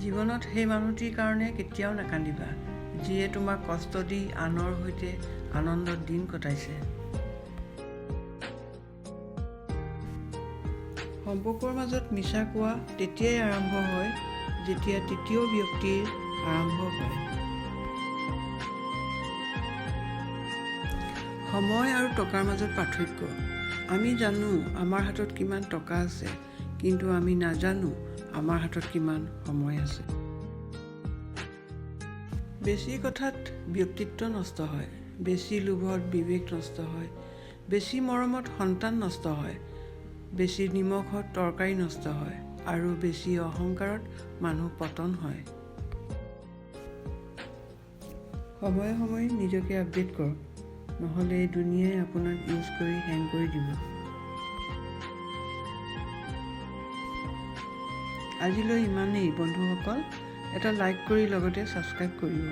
জীৱনত সেই মানুহটিৰ কাৰণে কেতিয়াও নাকান্দিবা, যিয়ে তোমাক কষ্ট দি আনৰ সৈতে আনন্দত দিন কটাইছে। সম্পৰ্কৰ মাজত মিছা কোৱা তেতিয়াই আৰম্ভ হয়, যেতিয়া তৃতীয় ব্যক্তিৰ আৰম্ভ হয়। সময় আৰু টকাৰ মাজত পাৰ্থক্য। আমি জানো আমাৰ হাতত কিমান টকা আছে, কিন্তু আমি নাজানো আমাৰ হাতত কিমান সময় আছে। বেছি কথাত ব্যক্তিত্ব নষ্ট হয়, বেছি লোভত বিবেক নষ্ট হয়, বেছি মৰমত সন্তান নষ্ট হয়, বেছি নিমখত তৰকাৰী নষ্ট হয় আৰু বেছি অহংকাৰত মানুহ পতন হয়। সময়ে সময়ে নিজকে আপডেট কৰক, নহ'লে এই দুনিয়াই আপোনাক ইউজ কৰি হেং কৰি দিব। আজিলৈ ইমানেই বন্ধুসকল, এটা লাইক কৰি লগতে ছাবস্ক্ৰাইব কৰিব।